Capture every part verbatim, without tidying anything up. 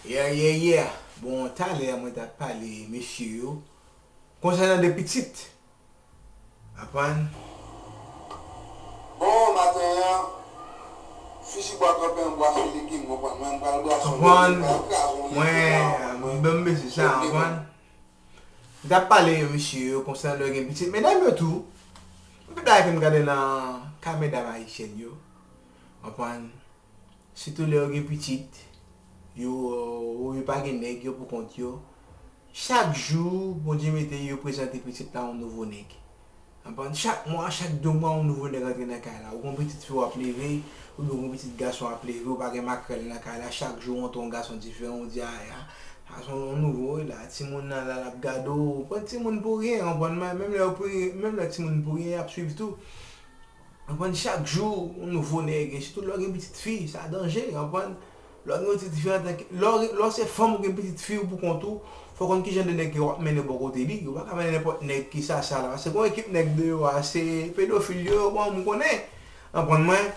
Yeah, yeah, yeah. Bon, talè mwen t ap pale mesye yo konsènan de pitit. Aprann. Bon, maten an, fisi bwa tranpe an bwa se legim, konprann? Mwen, m pral bwase yon legim, m pral kraze yon legim la, konprann? Mwen, m bezwen sa, konprann? M t ap pale mesye yo konsènan lè yo gen pitit. Medam yo tou, anpil bagay ke m gade nan ka medam ayisyèn yo. Konprann? Sitou lè yo gen pitit, yo, yo pa gen nèg, yo pou kont yo. Chak jou, Bondye mete yo prezante pitit la yon nouvo nèg. Konprann? Chak mwa, chak de mwa, yon nouvo nèg antre nan kay la. Ou gon pitit fi w ap leve, oubyen ou gon pitit gason ap leve, ou pa gen makrèl nan kay la, chak jou w antre yon gason diferan, ou di, a, a, sa se yon nouvo wi la, timoun nan la, l ap gade w, ou pran timoun pou ryen, konprann? Menm lè yo pou ryen, menm lè timoun pou ryen, y ap swiv tou. Konprann? Chak jou, yon nouvo nèg, e sitou lè w gen pitit fi, sa danje, konprann? Lè w gen yon pitit fi antanke, lè w, lè w se fanm ou gen pitit fi ou pou kont ou, fò w konn kijan de nèg ke w ap mennen bò kote li. Ou pa ka mennen nenpòt nèg ki sa sa la. Paske gon ekip nèg deyò a, se pedofil yo, bon, m konnen. Konprann mwen?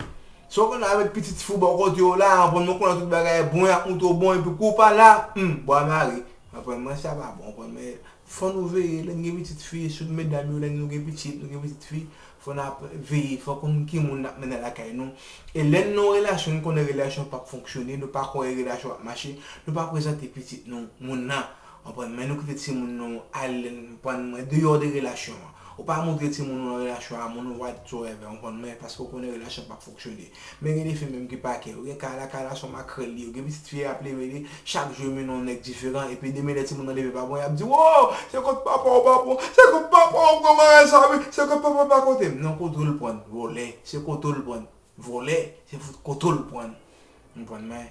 Si w konn avèk pitit fi w bò kote w la, konprann mwen, konnen tout bagay bon, y ap montre w bon, epi kou w pa la, hmm, bwa mare. Konprann mwen, sa pa bon, konprann mwen. Fò nou veye, lè n gen pitit fi, sitou medam yo, lè nou gen pitit, nou gen pitit fi, fò n ap veye, fò konn ki moun n ap mennen lakay nou. E lè n nan yon relasyon, n konnen relasyon p ap fonksyone, nou pa kwè relasyon ap mache, nou pa prezante pitit nou moun nan. Konprann mwen, nou kite timoun nou al, konprann mwen, deyò de relasyon an. Ou pa montre timoun ou nan relasyon a moun ou whatsoever, konprann mwen, paske ou konnen relasyon p ap fonksyone. Men gen de fi menm ki pa kè yo. Gen kay la, kay la se yon makrèl li ye. Gen pitit fi ap leve li, chak jou yo mennen yon nèg diferan, epi demen lè timoun nan leve pa bon, y ap di, wo, se kot papa w pa bon, se kot papa w pran bagay sa wi, se kot papa w pa kote m. Non, kote w l pran, vòlè, se kote w l pran, vòlè, se fout kote w l pran. Konprann mwen?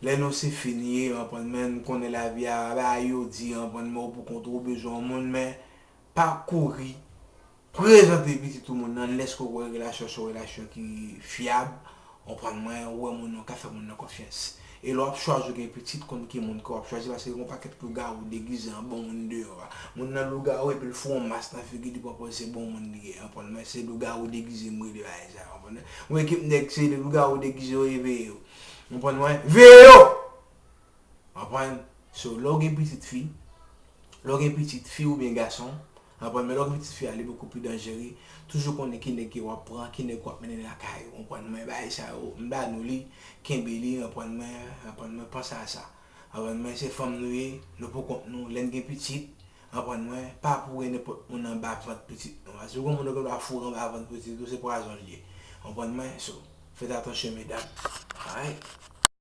Lè nou se fi n ye, konprann mwen, n konnen lavi a, bagay yo di, konprann mwen, ou pou kont ou, ou bezwen yon moun, men pa kouri prezante pitit ou moun nan lèske w wè relasyon se yon relasyon ki fyab, konprann mwen, ou wè moun nan ka fè moun nan konfyans. E lè w ap chwazi w gen pitit, konn ki moun ke w ap chwazi, paske gen yon pakèt lougawou degize an bon moun deyò a. Moun nan lougawou epi l fè yon mas nan figi li pran pòz se bon moun li ye, konprann mwen, se lougawou degize m rele bagay sa, konprann mwen. Yon ekip nèg se lougawou degize yo ye, veye yo. Konprann mwen? Veye yo! Konprann? So, lè w gen pitit fi, lè w gen pitit fi oubyen gason, konprann, men lè w gen pitit fi a, li bokou pli danjere. Toujou konnen ki nèg ke w ap pran, ki nèg w ap mennen lakay ou, konprann mwen, bagay sa yo, m ba nou li, kenbe li, konprann mwen, konprann mwen, panse a sa. Konprann mwen, se fanm nou ye, nou pou kont nou, lè n gen pitit, konprann mwen, pa foure nenpòt moun anba vant pitit nou. Paske gon moun ou gen dwa foure anba vant pitit ou, se pwazon l ye. Konprann mwen? So, fèt atansyon medam. Alright?